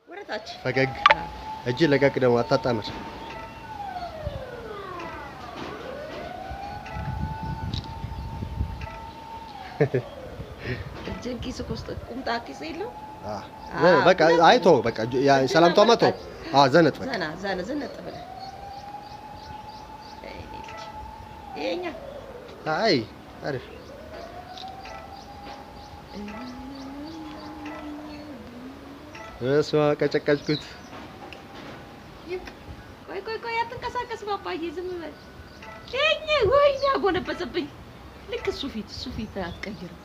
ወደ ታች። ፈገግ። እጅ ለቀቅ ደግሞ አታጣምር። እጅን ኪስ ውስጥ ቁምጣ ኪስ የለው። በቃ አይቶ በቃ ሰላምታማ ተው። ዘነጥ በቃ ዘና ዘና ዘነጥ ብለህ ይኸኛ። አይ አሪፍ። በስመ አብ ቀጨቀጭኩት። ቆይ ቆይ ቆይ አትንቀሳቀስ ባባዬ፣ ዝም በል። ይኸኛ ወይኔ አጎነበሰብኝ። ልክ እሱ ፊት እሱ ፊት አትቀይርም።